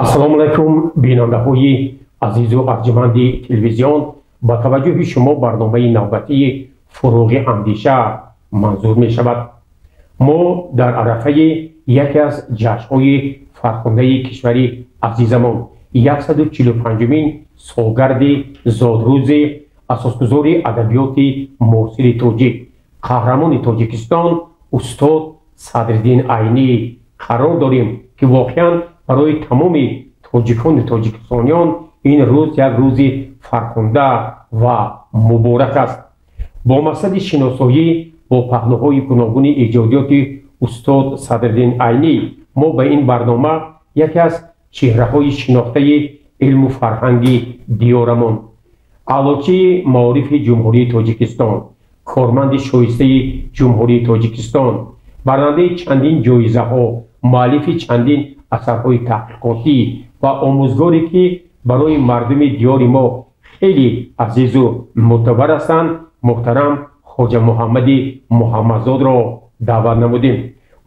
Ассалому алайкум, бинандаҳои азизу арҷманди телевизион. Ба таваҷҷӯҳи шумо барномаи навбатии «Фуруғи андеша» манзур мешавад. Мо дар арафаи яке аз ҷашнҳои фархундаи кишвари азизамон, 145-умин солгарди зодрӯзи асосгузори адабиёти муосири тоҷик, қаҳрамони Тоҷикистон, устод Садриддин Айнӣ қарор дорем, ки воқеан барои тамоми тоҷикону тоҷикистониён ин рӯз як рӯзи фархунда ва муборак аст. Бо мақсади шиносоӣ бо паҳлӯҳои гуногуни эҷодиёти устод Садриддин Айнӣ мо ба ин барнома яке аз чеҳраҳои шинохтаи илму фарҳанги диёрамон, аълочии маорифи Ҷумҳурии Тоҷикистон, корманди шоистаи Ҷумҳурии Тоҷикистон, барандаи чандин ҷоизаҳо, муаллифи чандин асарҳои таҳқиқотӣ ва омӯзгоре, ки барои мардуми диёри мо хеле азизу мӯътабар ҳастанд, муҳтарам Хоҷа Муҳаммади Муҳаммадзодро даъват намудем.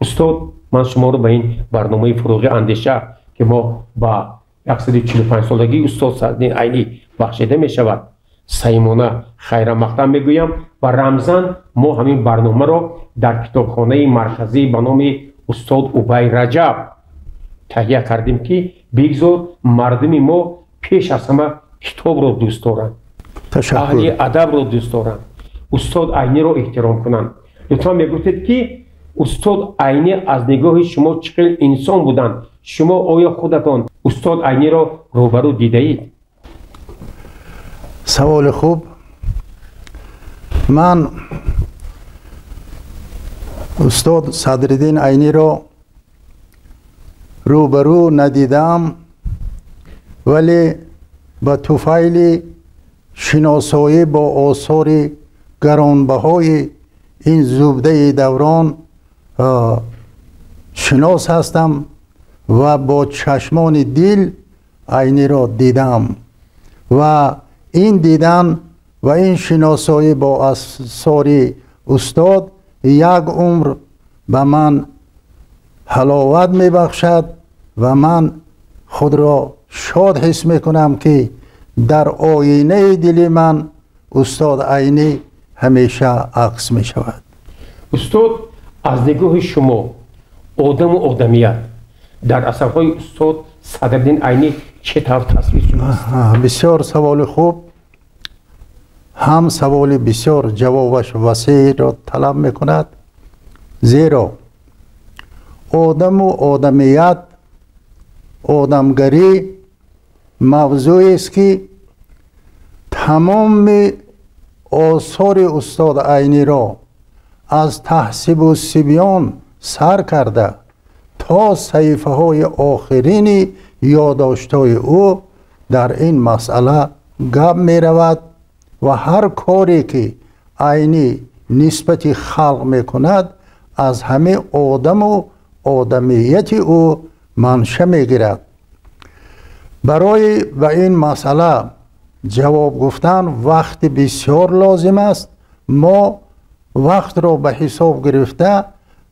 Устод, ман шуморо ба ин барномаи «Фуруғи андеша», ки мо ба 145-солагии устод Садриддин Айнӣ бахшида мешавад, самимона хайрамақдам мегӯям ва рамзан мо ҳамин барномаро дар китобхонаи марказӣ ба номи устод Убай Раҷаб таҳия кардем, ки бигзор мардуми мо пеш аз ҳама китобро дӯст доранд, аҳли адабро дӯст доранд, устод Айниро эҳтиром кунанд. Лутфан мегуфтед, ки устод Айнӣ аз нигоҳи шумо чӣ хел инсон буданд? Шумо оё худатон устод Айниро рӯбарӯ дидаед? Саволи хуб. Ман устод Садриддин Айниро рӯбарӯ надидам, вале ба туфайли шиносоӣ бо осори гаронбаҳои ин зубдаи даврон шинос ҳастам ва бо чашмони дил Айниро дидам ва ин дидан ва ин шиносоӣ бо асори устод як умр ба ман ҳаловат мебахшад ва ман худро шод ҳис мекунам, ки дар оинаи дили ман устод Айнӣ ҳамеша акс мешавад. Устод, аз нигоҳи шумо одаму одамият дар асарҳои устод Садриддин Айнӣ чӣ тавр тасвир шудааст? Бисёр саволи хуб, ҳам саволи бисёр ҷавобаш васеъро талаб мекунад, зеро одаму одамият, одамгарӣ мавзӯест, ки тамоми осори устод Айниро аз «Таҳзибу сибён» сар карда то саҳифаҳои охирини ёддоштҳои ӯ дар ин масъала гап меравад ва ҳар коре, ки Айнӣ нисбати халқ мекунад, аз ҳамаи одаму одамияти ӯ манша мегирад. Барои ба ин масъала ҷавоб гуфтан вақти бисёр лозим аст. Мо вақтро ба ҳисоб гирифта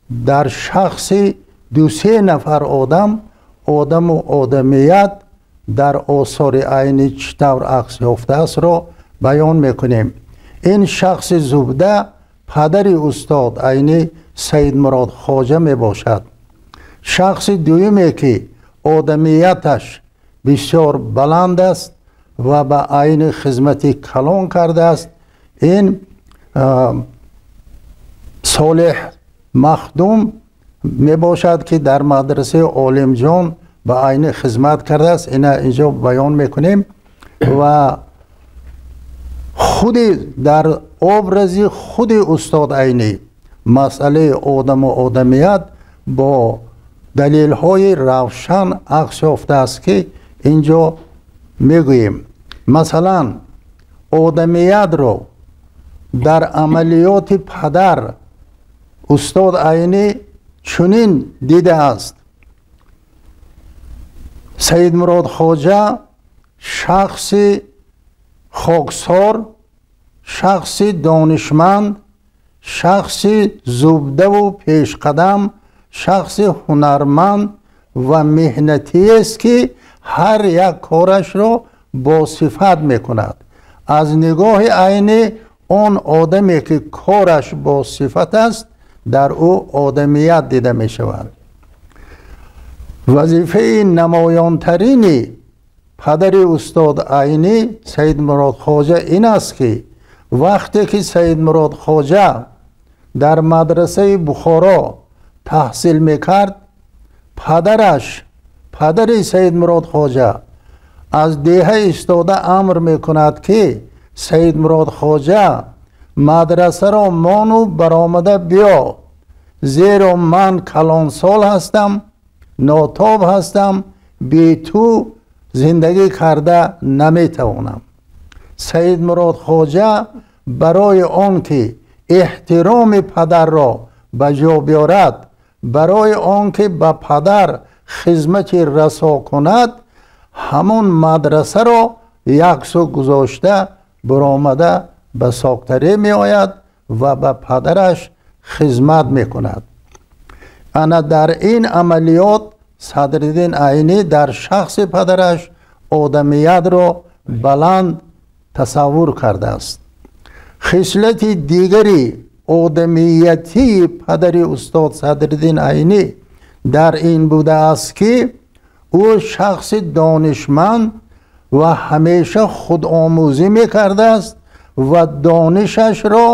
дар шахси ду-се нафар одам одаму одамият дар осори Айнӣ чӣ тавр акс ёфтаастро баён мекунем. Ин шахси зубда падари устод Айнӣ, Саидмурод Хоҷа мебошад. Шахси дуюме, ки одамияташ бисёр баланд аст ва ба Айнӣ хизмати калон кардааст, ин Солеҳ Махдум мебошад, ки дар мадрасаи Олимҷон ба Айнӣ хизмат кардааст. Ина инҷо баён мекунем ва худи дар образи худи устод Айнӣ масъалаи одаму одамият бо далелҳои равшан акс ёфтааст, ки инҷо мегӯем. Масалан, одамиятро дар амалиёти падар устод Айнӣ чунин дидааст: Саидмурод Хоҷа шахси хоксор, шахси донишманд, шахси зубдаву пешқадам, шахси ҳунарманд ва меҳнатиест, ки ҳар як корашро бо сифат мекунад. Аз нигоҳи Айнӣ он одаме ки кораш бо сифат аст, дар ӯ одамият дида мешавад. Вазифаи намоёнтарини падари устод Айнӣ Саидмурод Хоҷа ин аст, ки вақте ки Саидмурод Хоҷа дар мадрасаи Бухоро таҳсил мекард, падараш, падари Саидмурод Хоҷа аз деҳа истода амр мекунад, ки Саидмурод Хоҷа мадрасаро мону баромада биё, зеро ман калонсол ҳастам, нотоб ҳастам, бе ту зиндагӣ карда наметавонам. Саидмурод Хоҷа барои он ки эҳтироми падарро ба ҷо биёрад, барои он ки ба падар хизмати расо кунад, ҳамон мадрасаро яксу гузошта баромада ба Соктаре меояд ва ба падараш хизмат мекунад. Ана дар ин амалиёт Садриддин Айнӣ дар шахси падараш одамиятро баланд тасаввур кардааст. Хислати дигари одамиятии падари устод Садриддин Айнӣ дар ин будааст, ки ӯ шахси донишманд ва ҳамеша худомӯзӣ мекардааст ва донишашро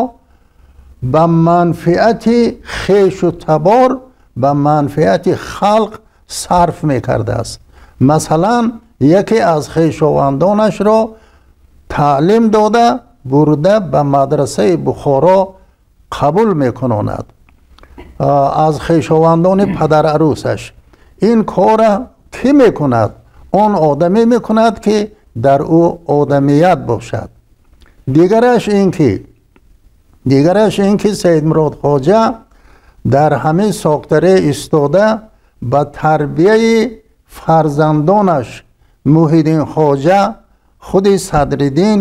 ба манфиати хешу табор, ба манфиати халқ сарф мекардааст. Масалан, яке аз хешовандонашро таълим дода бурда ба мадрасаи Бухоро қабул мекунонад, аз хешовандони падарарӯсаш. Ин кора кӣ мекунад? Он одаме мекунад, ки дар ӯ одамият бошад. Дигараш ин ки Саидмурод Хоҷа дар ҳамин Соктаре истода ба тарбияи фарзандонаш Муҳиддин Хоҷа, худи Садриддин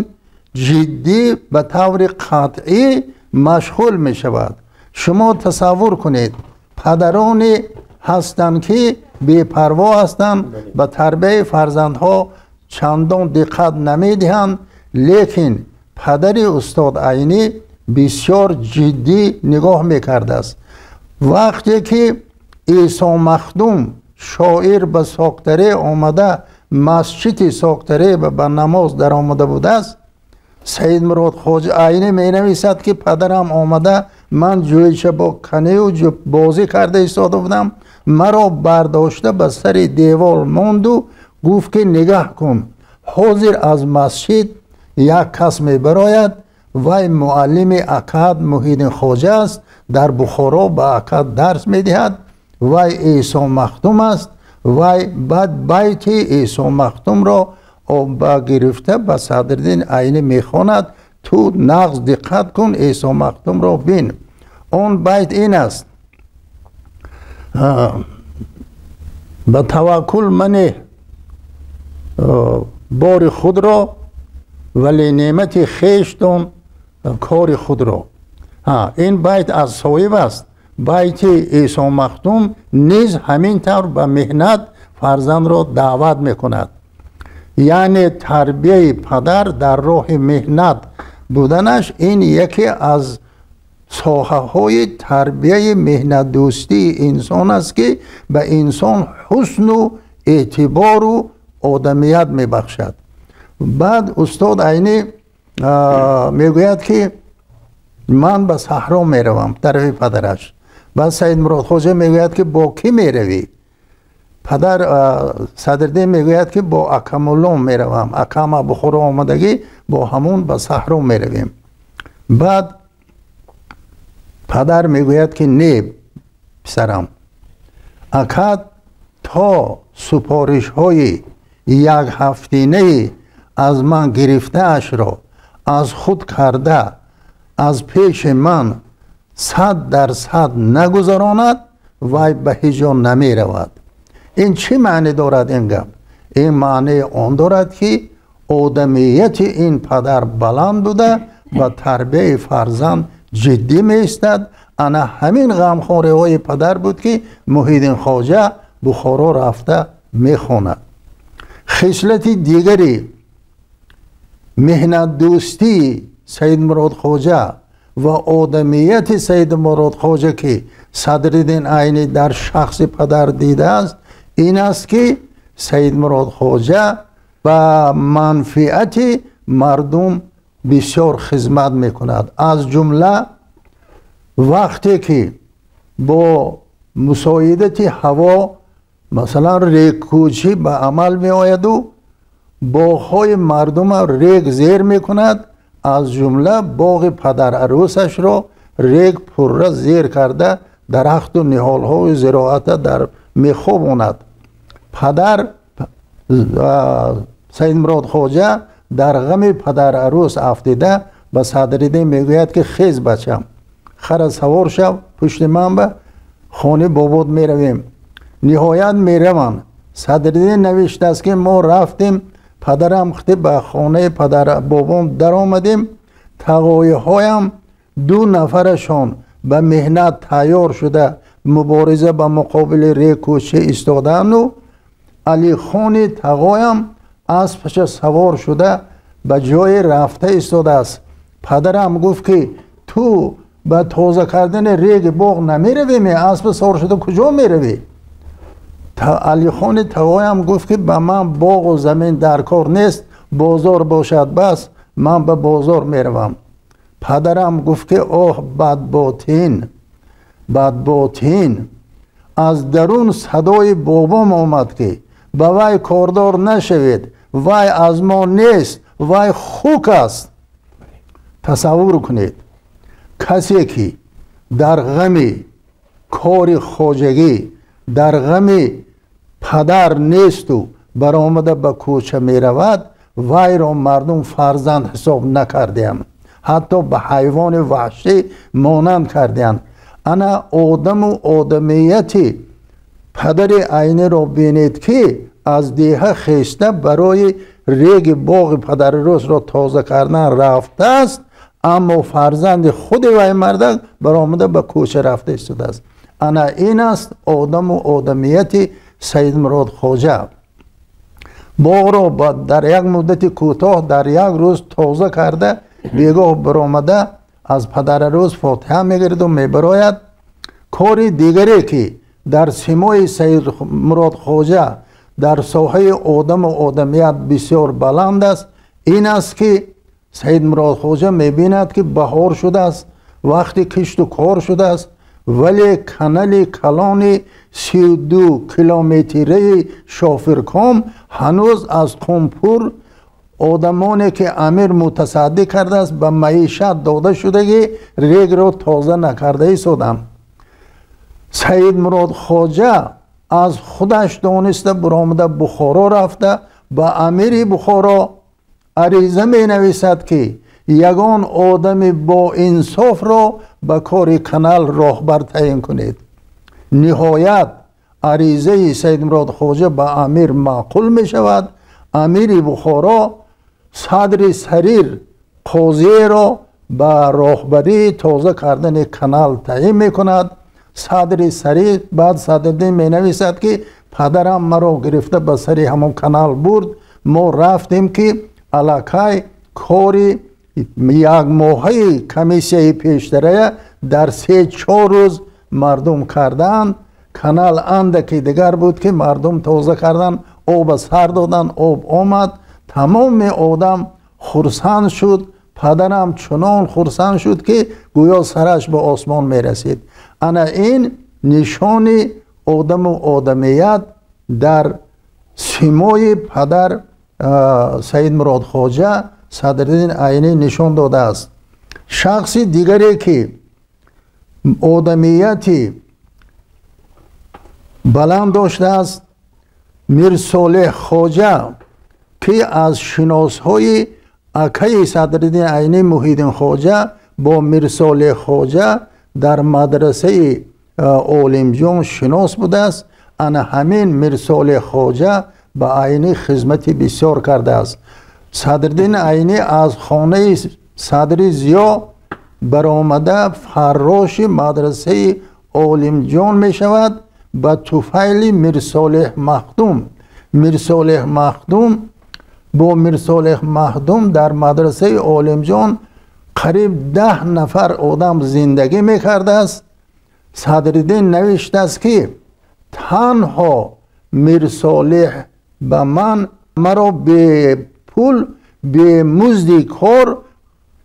ҷиддӣ ба таври қатъӣ машғул мешавад. Шумо тасаввур кунед, падароне ҳастанд, ки бепарво ҳастанд, ба тарбияи фарзандҳо чандон диққат намедиҳанд, лекин падари устод Айнӣ бисёр ҷиддӣ нигоҳ мекардааст. Вақте ки Исо Махдум шоир ба Соктаре омада, масҷиди Соктаре ба намоз даромада будааст, Саидмурод Хоҷа Айнӣ менависад, ки падарам омада, ман ҷӯйча бо канию бозӣ карда истода будам, маро бардошта ба сари девор монду гуфт, ки нигаҳ кун, ҳозир аз масҷид як кас мебарояд, вай муаллими акад Муҳиддин Хоҷа аст, дар Бухоро ба акад дарс медиҳад, вай Исо Махдум аст. Вай баъд байти Исо Махдумро ба гирифта ба Садриддин Айнӣ мехонад: ту нағз диққат кун, Исо Махдумро бин. Он байт ин аст: ба таваккул мане бори худро, вале неъмати хеш дон кори худро. Ин байт аз соҳиб аст. Байти Исо Махдум низ ҳамин тавр ба меҳнат фарзандро даъват мекунад. Яъне тарбияи падар дар роҳи меҳнат буданаш ин яке аз соҳаҳои тарбияи меҳнатдӯстии инсон аст, ки ба инсон ҳусну эътибору одамият мебахшад. Баъд устод Айнӣ мегӯяд, ки ман ба саҳро меравам тарафи падараш. Баъд Саидмурод Хоҷа мегӯяд, ки бо кӣ меравӣ? Падар Садриддин мегӯяд, ки бо акамуллом меравам, акама Бухоро омадагӣ, бо ҳамун ба саҳро меравем. Баъд падар мегӯяд, ки не, писарам, акад то супоришҳои якҳафтинаи аз ман гирифтаашро аз худ карда, аз пеши ман 100% нагузаронад, вай ба ҳеҷ ҷо намеравад. Ин чӣ маъне дорад ин гап? Ин маънеи он дорад, ки одамияти ин падар баланд буда, ба тарбияи фарзанд ҷиддӣ меистад. Ана ҳамин ғамхориҳои падар буд, ки Муҳиддин Хоҷа Бухоро рафта мехонад. Хислати дигари меҳнатдӯстии Саидмурод Хоҷа ва одамияти Саидмурод Хоҷа, ки Садриддин Айнӣ дар шахси падар дидааст, ин аст, ки Саидмурод Хоҷа ба манфиати мардум бисёр хизмат мекунад. Аз ҷумла вақте ки бо мусоидати ҳаво, масалан, регкӯчӣ ба амал меояду боғҳои мардума рег зер мекунад, аз ҷумла боғи падарарӯсашро рег пурра зер карда, дарахту ниҳолҳои зироата дар мехобонад. Падар Саидмурод Хоҷа дар ғами падарарӯс афтида ба Садриддин мегӯяд, ки хез, бачам, хара савор шав, пушти ман ба хони бобод меравем. Ниҳоят мераванд. Садриддин навиштааст, ки мо рафтем, падарам хти ба хонаи падарбобом даромадем, тағоиҳоям ду нафарашон ба меҳнат тайёр шуда мубориза ба муқобили рекӯчӣ истодаанду Алихони тағоям аспаша савор шуда ба ҷое рафта истодааст. Падарам гуфт, ки ту ба тоза кардани реги боғ намеравӣ, аспа савор шуда куҷо меравӣ? Алихони тағоям гуфт, ки ба ман боғу замин дар кор нест, бозор бошад бас, ман ба бозор меравам. Падарам гуфт, ки оҳ, бадботин, бадботин. Аз дарун садои бобом омад, ки ба вай кордор нашавед, вай аз мо нест, вай хук аст. Тасаввур кунед, касе ки дар ғами кори хоҷагӣ, дар ғами падар несту баромада ба кӯча меравад, вайро мардум фарзанд ҳисоб накардиям, ҳатто ба ҳайвони ваҳшӣ монанд кардиям. Ана одаму одамияти падари Айниро бинед, ки аз деҳа хеста барои реги боғи падарирӯсро тоза кардан рафтааст, аммо фарзанди худи вай мардак баромада ба кӯча рафта истодааст. Ана ин аст одаму одамияти Саидмурод Хоҷа. Боғро дар як муддати кӯтоҳ, дар як рӯз тоза карда, бегоҳ баромада аз падарарӯз фотиҳа мегирду мебарояд. Кори дигаре, ки дар симои Саидмурод Хоҷа дар соҳаи одаму одамият бисёр баланд аст, ин аст, ки Саидмурод Хоҷа мебинад, ки баҳор шудааст, вақти кишту кор шудааст, вале канали калони 32 километраи Шофирком ҳанӯз аз қумпур одамоне, ки амир мутасаддӣ кардааст, ба маишат дода шудагӣ регро тоза накарда истоданд. Саидмурод Хоҷа аз худаш дониста баромада Бухоро рафта ба амири Бухоро ариза менависад, ки ягон одами боинсофро ба кори канал роҳбар таъин кунед. Ниҳоят аризаи Саидмурод Хоҷа ба амир маъқул мешавад. Амири Бухоро Садри Сарир қозиеро ба роҳбарии тоза кардани канал таъин мекунад. Садри Сарир баъд Садриддин менависад, ки падарам маро гирифта ба сари ҳамон канал бурд, мо рафтем, ки аллакай кори якмоҳаи комиссияи пештарая дар 3-4 рӯз мардум кардаанд. Канал андаки дигар буд, ки мардум тоза кардан, оба сар додан, об омад, тамоми одам хурсанд шуд. Падарам чунон хурсанд шуд, ки гӯё сараш ба осмон мерасид. Ана ин нишони одаму одамият дар симои падар Саидмурод Хоҷа Садриддин Айнӣ нишон додааст. Шахси дигаре, ки одамияти баланд доштааст, Мирсолеҳ Хоҷа, ки аз шиносҳои акаи Садриддин Айнӣ Муҳиддин Хоҷа бо Мирсолеҳ Хоҷа дар мадрасаи Олимҷон шинос будааст. Ана ҳамин Мирсолеҳ Хоҷа ба Айнӣ хизмати бисёр кардааст. Садриддин Айнӣ аз хонаи Садри Зиё баромада фарроши мадрасаи Олимҷон мешавад ба туфайли Мирсолеҳ Махдум. Мирсолеҳ Махдум бо Мирсолеҳ Махдум дар мадрасаи Олимҷон қариб 10 нафар одам зиндагӣ мекардааст. Садриддин навиштааст, ки танҳо Мирсолеҳ ба ман маро бепул, бемузди кор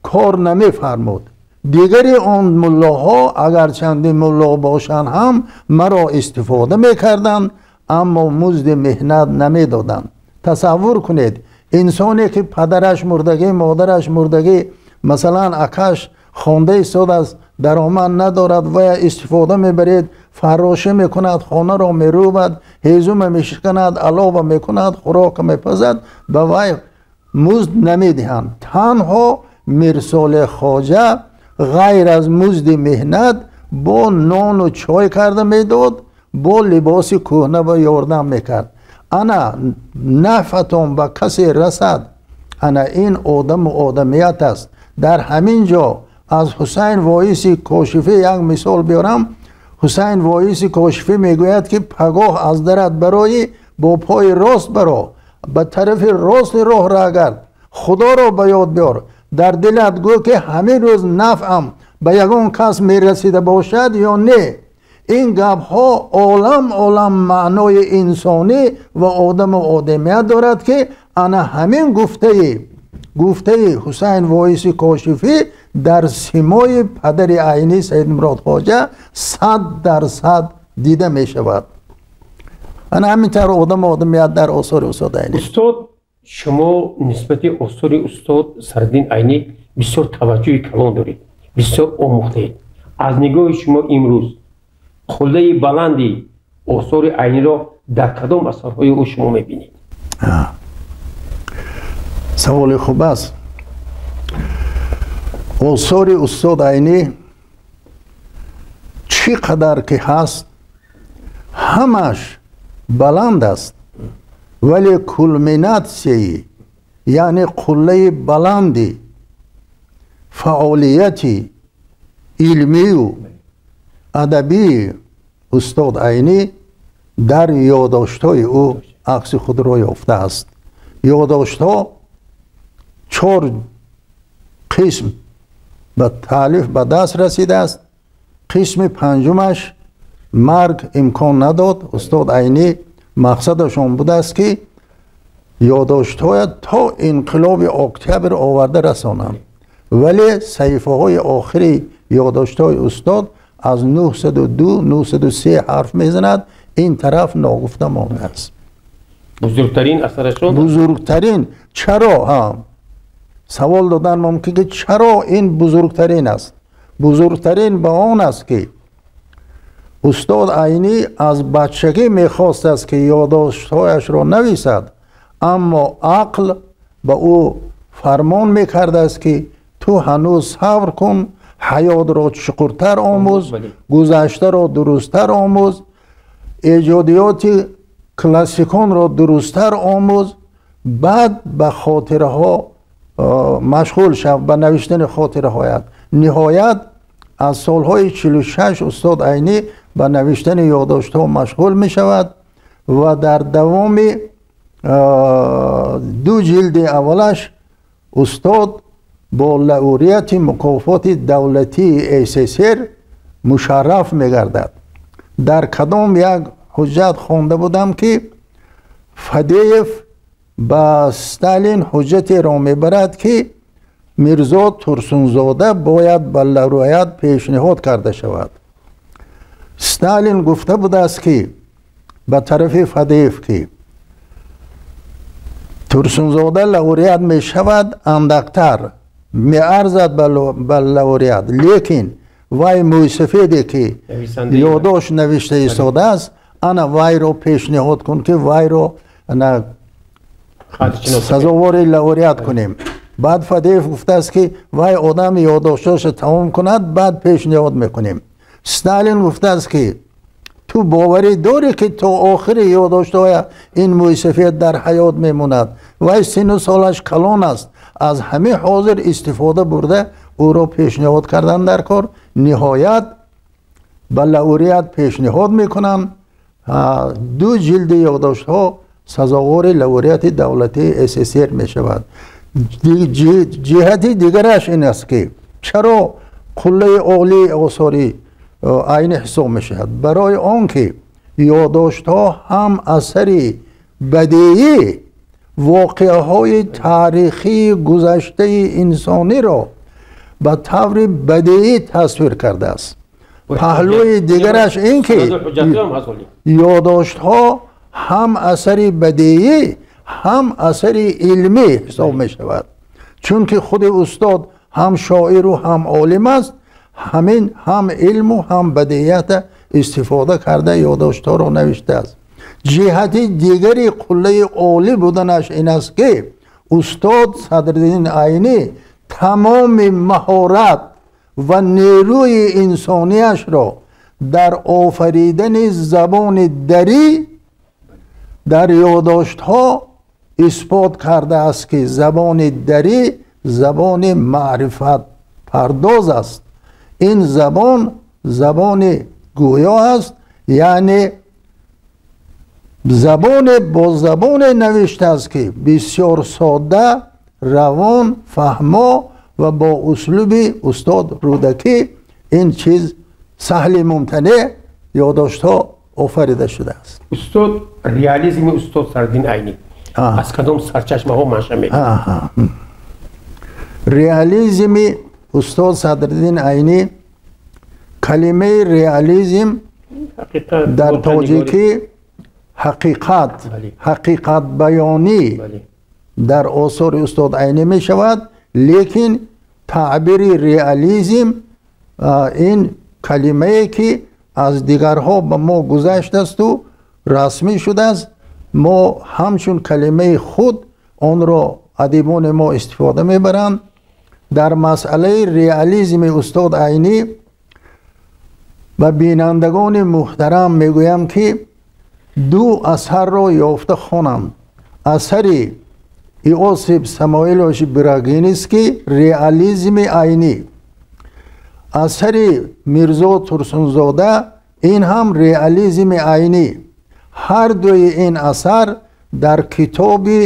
кор намефармуд. Дигари он муллоҳо агарчанди мулло бошанд ҳам маро истифода мекарданд, аммо музди меҳнат намедоданд. Тасаввур кунед, инсоне ки падараш мурдагӣ, модараш мурдагӣ, масалан акаш хонда истодааст, даромад надорад ва истифода мебаред, фаррошӣ мекунад, хонаро мерӯбад, ҳезума мешиканад, алова мекунад, хӯрока мепазад, ба вай музд намедиҳанд. Танҳо Мирсолеҳ Хоҷа ғайр аз музди меҳнат бо нону чой карда медод, бо либоси кӯҳна ба ёрдам мекард. Ана нафъатон ба касе расад, ана ин одаму одамият аст. Дар ҳамин ҷо аз Ҳусайн Воиси Кошифӣ як мисол биёрам. Ҳусайн Воиси Кошифӣ мегӯяд, ки пагоҳ аз дарат барои бо пои рост баро, ба тарафи рости роҳ рагард, Худоро ба ёд биёр, дар дилат гӯ, ки ҳамин рӯз нафъам ба ягон кас мерасида бошад ё не. Ин гапҳо олам олам маънои инсонӣ ва одаму одамият дорад, ки ана ҳамин гуфтаи Ҳусайн Воиси Кошифӣ дар симои падари Айнӣ Саидмурод Хоҷа 100% дида мешавад. Ана ҳамин тавр одаму одамият дар осори устод Айнӣ. Устод, шумо нисбати осори устод Садриддин Айнӣ бисёр таваҷҷӯҳи калон доред, бисёр омӯхтаед. Аз нигоҳи шумо имрӯз қуллаи баланди осори Айниро дар кадом асарҳои ӯ шумо мебинед? Саволи хуб аст. Осори устод Айнӣ чӣ қадар ки ҳаст, ҳамаш баланд аст, вале кулминатсияи, яъне қуллаи баланди фаъолияти илмию адабии устод Айнӣ дар ёдоштҳои ӯ акси худро ёфтааст. Ёдоштҳо 4 қисм ба таълиф ба даст расидааст. Қисми панҷумаш марг имкон надод. Устод Айнӣ мақсадашон будааст, ки ёдоштҳоя то инқилоби октябр оварда расонанд, вале саҳифаҳои охири ёдоштҳои устод аз 902 903 ҳарф мезанад, ин тараф ногуфта мондааст. Бузургтарин асарашон? Бузургтарин. Чаро? Савол додан мумкин, ки чаро ин бузургтарин аст? Бузургтарин ба он аст, ки устод Айнӣ аз бачагӣ мехостааст, ки ёдоштҳояшро нависад, аммо ақл ба ӯ фармон мекардааст, ки ту ҳанӯз сабр кун, ҳаётро чуқуртар омӯз, гузаштаро дурусттар омӯз, эҷодиёти классиконро дурусттар омӯз, баъд ба хотираҳо машғул шав, ба навиштани хотираҳоят. Ниҳоят аз солҳои 46 устод Айнӣ ба навиштани ёдоштҳо машғул мешавад ва дар давоми 2 ҷилди аввалаш устод бо лауреати мукофоти давлатии СССР мушарраф мегардад. Дар кадом як ҳуҷҷат хонда будам, ки Фадеев ба Сталин ҳуҷҷатеро мебарад, ки Мирзо Турсунзода бояд ба лауреат пешниҳод карда шавад. Сталин гуфта будааст, ки ба тарафи Фадеев, ки Турсунзода лауреат мешавад, андактар меарзад ба лауреат, лекин вай мӯйсафеде, ки ёдошт навишта истодааст, ана вайро пешниҳод кун, ки вайро сазовори лауреат кунем. Баъд Фадеев гуфтааст, ки вай одам ёдоштҳоша тамом кунад, баъд пешниҳод мекунем. Сталин гуфтааст, ки ту боварӣ дорӣ, ки то охири ёдоштҳоя ин мӯйсафед дар ҳаёт мемонад? Вай сину солаш калон аст, аз ҳамин ҳозир истифода бурда ӯро пешниҳод кардан дар кор. Ниҳоят ба лауреат пешниҳод мекунанд. 2 ҷилди ёдоштҳо сазовори лауреати давлатии СССР мешавад. Ҷиҳати дигараш ин аст, ки чаро қуллаи олии осори Айнӣ ҳисоб мешавад? Барои он ки ёддоштҳо ҳам асари бадеӣ воқеаҳои таърихии гузаштаи инсониро ба таври бадеӣ тасвир кардааст. Паҳлӯи дигараш ин ки ёддоштҳо ҳам асари бадеӣ, ҳам асари илмӣ ҳисоб мешавад, чунки худи устод ҳам шоиру ҳам олим аст. Ҳамин ҳам илму ҳам бадеията истифода карда ёддоштҳоро навиштааст. Ҷиҳати дигари қуллаи олӣ буданаш ин аст, ки устод Садриддин Айнӣ тамоми маҳорат ва нерӯи инсонияшро дар офаридани забони дарӣ дар ёддоштҳо исбот кардааст, ки забони дарӣ забони маърифатпардоз аст. Ин забон забони гӯё аст, яъне забоне бо забоне навиштааст, ки бисёр содда, равон, фаҳмо ва бо услуби устод Рӯдакӣ ин чиз саҳли мумтанеъ ёддоштҳо офарида шудааст. Устод, реализми устод Садриддин Айнӣ аз кадом сарчашмаҳо манша мегирад? Реализми устод Садриддин Айнӣ, калимаи реализм дар тоҷикӣ ҳақиқат, ҳақиқатбаёнӣ дар осори устод Айнӣ мешавад, лекин таъбири реализм ин калимае ки аз дигарҳо ба мо гузаштасту расмӣ шудааст. Мо ҳамчун калимаи худ онро адибони мо истифода мебаранд. Дар масъалаи реализми устод Айнӣ ба бинандагони муҳтарам мегӯям, ки ду асарро ёфта хонанд. Асари Иосиф Самоилович Брагинский «Реализми Айнӣ», асари Мирзо Турсунзода, ин ҳам «Реализми Айнӣ». Ҳар дуи ин асар дар китоби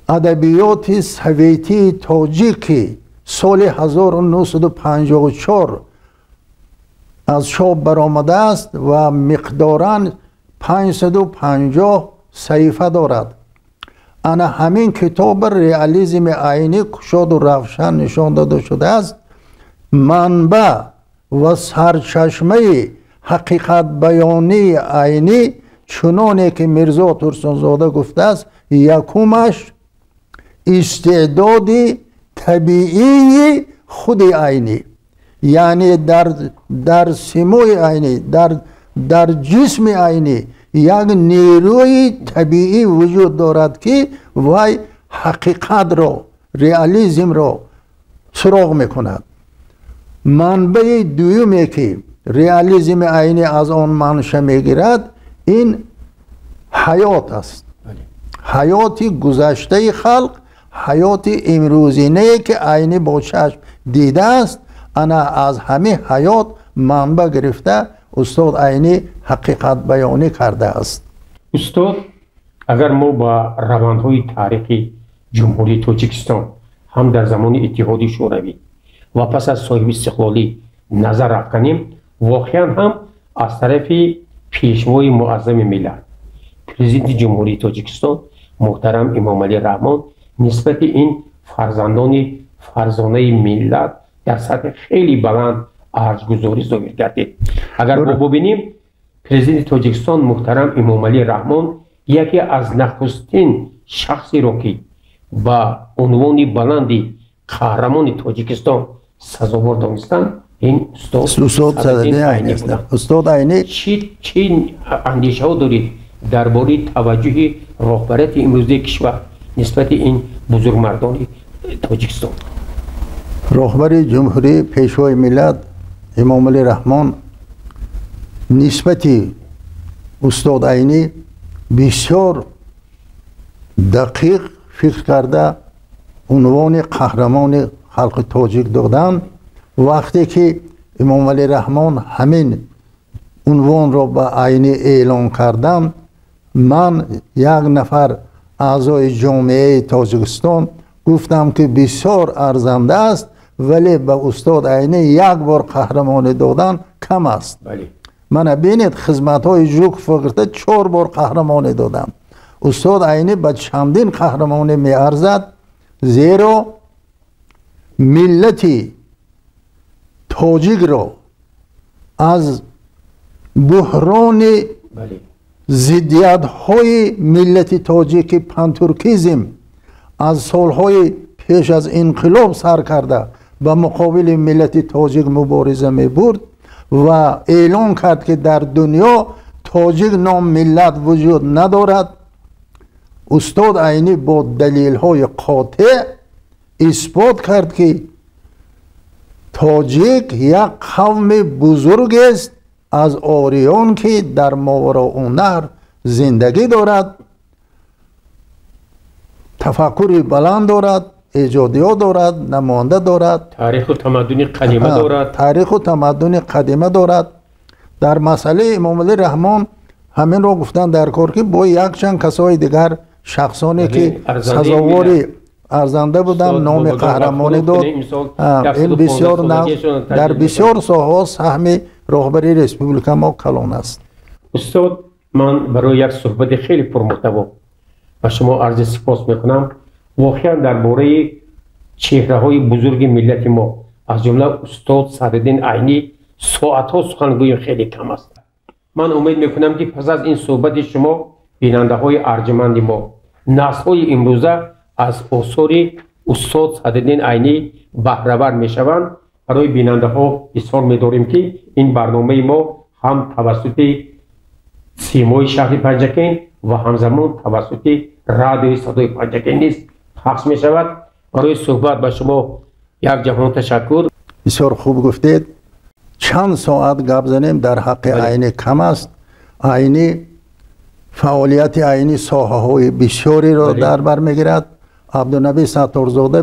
адабиёти советии тоҷики соли 1954 аз чоп баромадааст ва миқдоран 550 саҳифа дорад. Ана ҳамин китоб реализми Айнӣ кушоду равшан нишон дода шудааст. Манбаъ ва сарчашмаи ҳақиқатбаёнии Айнӣ, чуноне ки Мирзо Турсунзода гуфтааст, якумаш истеъдоди табиии худи Айнӣ, яъне дар симои Айнӣ, дар ҷисми Айнӣ як нерӯи табиӣ вуҷуд дорад, ки вай ҳақиқатро, реализмро суроғ мекунад. Манбаи дуюме, ки реализми Айнӣ аз он манша мегирад, ин ҳаёт аст, ҳаёти гузаштаи халқ, ҳаёти имрӯзинае, ки Айнӣ бо чашм дидааст. Ана аз ҳамин ҳаёт манба гирифта устод Айнӣ ҳақиқатбаёнӣ кардааст. Устод, агар мо ба равандҳои таърихи Ҷумҳурии Тоҷикистон ҳам дар замони Иттиҳоди Шӯравӣ ва пас аз соҳибистиқлолӣ назар афканем, воқеан ҳам аз тарафи пешвои муаззами миллат, Президенти Ҷумҳурии Тоҷикистон муҳтарам Эмомалӣ Раҳмон нисбати ин фарзандони фарзонаи миллат дар сатҳи хеле баланд арҷгузорӣ зоҳир гардид. Агар мо бубинем, Президенти Тоҷикистон муҳтарам Эмомалӣ Раҳмон яке аз нахустин шахсеро, ки ба унвони баланди Қаҳрамони Тоҷикистон сазовор донистанд, ин устод Садриддин Айнӣ буданд. Устод Айнӣ. Чӣ андешаҳо доред дар бораи таваҷҷӯҳи роҳбарияти имрӯзаи кишвар нисбати ин бузургмардони Тоҷикистон? Роҳбари ҷумҳурӣ, Пешвои миллат Эмомалӣ Раҳмон нисбати устод Айнӣ бисёр дақиқ фикр карда унвони Қаҳрамони халқи тоҷик доданд. Вақте ки Эмомалӣ Раҳмон ҳамин унвонро ба Айнӣ эълон карданд, Ман як нафар аъзои ҷомеаи Тоҷикистон гуфтам, ки бисёр арзанда аст, вале ба устод Айнӣ як бор қаҳрамонӣ додан кам аст. Мана бинед, хизматҳои Жуков гирифта 4 бор қаҳрамонӣ додам. Устод Айнӣ ба чандин қаҳрамонӣ меарзад, зеро миллати тоҷикро аз буҳрони зиддиятҳои миллати тоҷики пантуркизм аз солҳои пеш аз инқилоб сар карда ба муқобили миллати тоҷик мубориза мебурд ва эълон кард, ки дар дунё тоҷик ном миллат вуҷуд надорад. Устод Айнӣ бо далелҳои қотеъ исбот кард, ки тоҷик як қавми бузургест аз ориён, ки дар Мовароуннаҳр зиндагӣ дорад, тафаккури баланд дорад, эҷодиёт дорад, намоянда дорад, таъриху тамаддуни қадима дорад, таъриху тамаддуни қадима дорад. Дар масъалаи Эмомалӣ Раҳмон ҳаминро гуфтан дар кор, ки бо якчанд касои дигар шахсоне ки сазовори арзанда буданд, номи қаҳрамонӣ дод. Ин бисёр дар бисёр соҳаҳо саҳми роҳбари республика мо калон аст. Устод, ман барои як суҳбати хеле пурмуҳтаво ба шумо арзи сипос мекунам. Воқеан дар бораи чеҳраҳои бузурги миллати мо, аз ҷумла устод Садриддин Айнӣ, соатҳо сухан гӯем хеле кам аст. Ман умед мекунам, ки пас аз ин суҳбати шумо бинандаҳои арҷманди мо, наслҳои имрӯза аз осори устод Садриддин Айнӣ баҳравар мешаванд. Барои бинандаҳо изҳор медорем, ки ин барномаи мо ҳам тавассути симои шаҳри Панҷакент ва ҳамзамон тавассути радиои садои Панҷакент низ пахш мешавад. Барои суҳбат ба шумо як ҷаҳон ташаккур. Бисёр хуб гуфтед. Чанд соат гап занем дар ҳаққи Айнӣ кам аст. Айнӣ фаъолияти Айнӣ соҳаҳои бисёреро дар бар мегирад. Абдунаби Сатторзода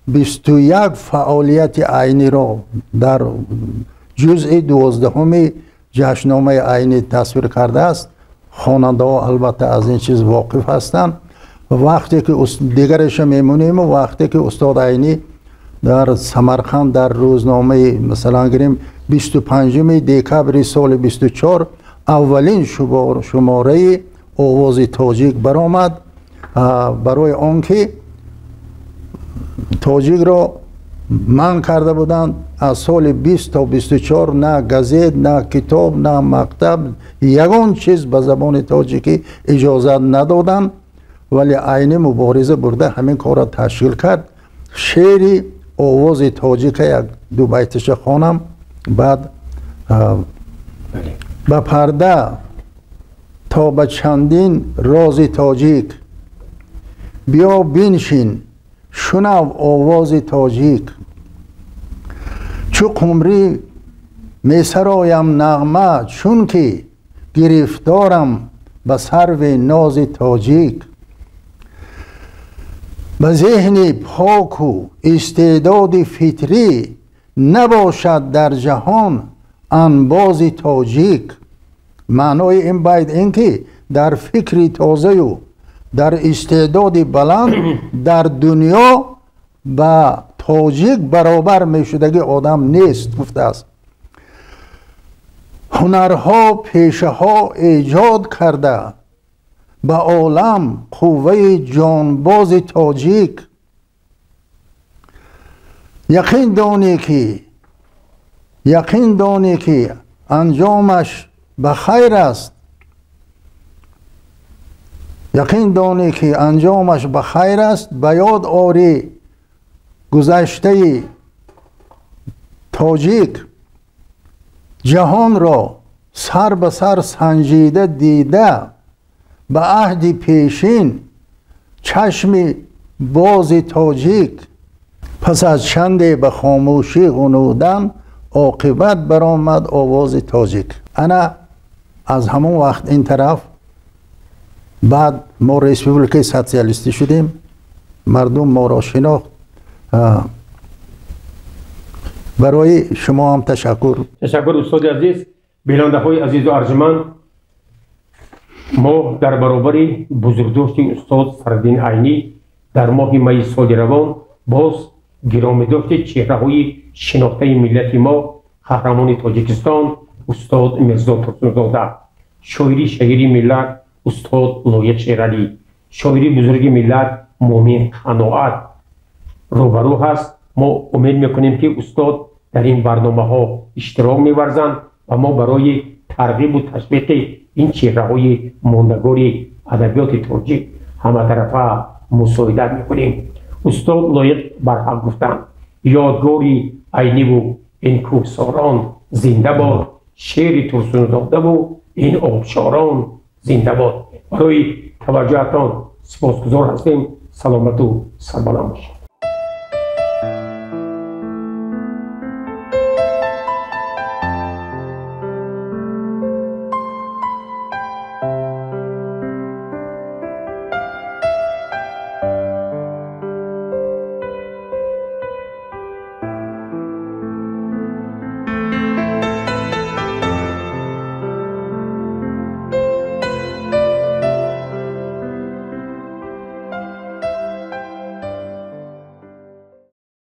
21 фаъолияти Айниро дар ҷузъи 12-уми ҷашнномаи Айнӣ тасвир кардааст. Хонандаҳо албатта аз ин чиз воқиф ҳастанд. Вақте ки дигареша мемонему, вақте ки устод Айнӣ дар Самарқанд дар рӯзномаи, масалан гирем, 25 декабри соли 24 аввалин шумораи Овози тоҷик баромад, барои он ки тоҷикро манъ карда буданд аз соли 20 то 24, на газет, на китоб, на мактаб, ягон чиз ба забони тоҷикӣ иҷозат надоданд. Вале Айнӣ мубориза бурда ҳамин корро ташкил кард. Шеъри Овози тоҷика як ду байтиша хонам, баъд ба парда то ба чандин рози тоҷик, биё биншин шунав овози тоҷик, чу қумрӣ месароям нағма, чунки гирифторам ба сарви нози тоҷик, ба зеҳни поку истеъдоди фитрӣ набошад дар ҷаҳон анбози тоҷик. Маънои ин байт ин ки дар фикри тозаю дар истеъдоди баланд дар дунё ба тоҷик баробар мешудаги одам нест гуфтааст. Ҳунарҳо пешаҳо эҷод карда ба олам қувваи ҷонбози тоҷик, яқин донӣ ки анҷомаш ба хайр аст, яқин донӣ ки анҷомаш ба хайр аст, ба ёд орӣ гузаштаи тоҷик, ҷаҳонро сар ба сар санҷида дида, ба аҳди пешин чашми бози тоҷик, пас аз чанде ба хомӯшӣ ғунудан, оқибат баромад овози тоҷик. Ана аз ҳамон вақт ин тараф баъд мо республикаи социалистӣ шудем, мардум моро шинохт. Барои шумо ҳам ташаккур. Ташаккур, устоди азиз. Бинандаҳои азизу арҷманд, Мо дар баробари бузургдошти устод Садриддин Айнӣ дар моҳи майи соли равон боз гиромидошти чеҳраҳои шинохтаи миллати мо, қаҳрамони Тоҷикистон устод Мирзо Турсунзода, шоири шаҳири миллат устод Лоиқ Шералӣ, шоири бузурги миллат Муъмин Қаноат рӯбарӯ ҳаст. Мо умед мекунем, ки устод дар ин барномаҳо иштирок меварзанд ва мо барои тарғибу ташвиқи ин чеҳраҳои мондагори адабиёти тоҷик ҳаматарафа мусоидат мекунем. Устод Лоиқ барҳақ гуфтанд: «Ёдгори Айниву ин кӯҳсорон зинда бод, шеъри Турсунзодаву ин обшорон зинда бод». Барои таваҷҷӯҳатон сипосгузор ҳастем. Саломату сарбаланд бошед.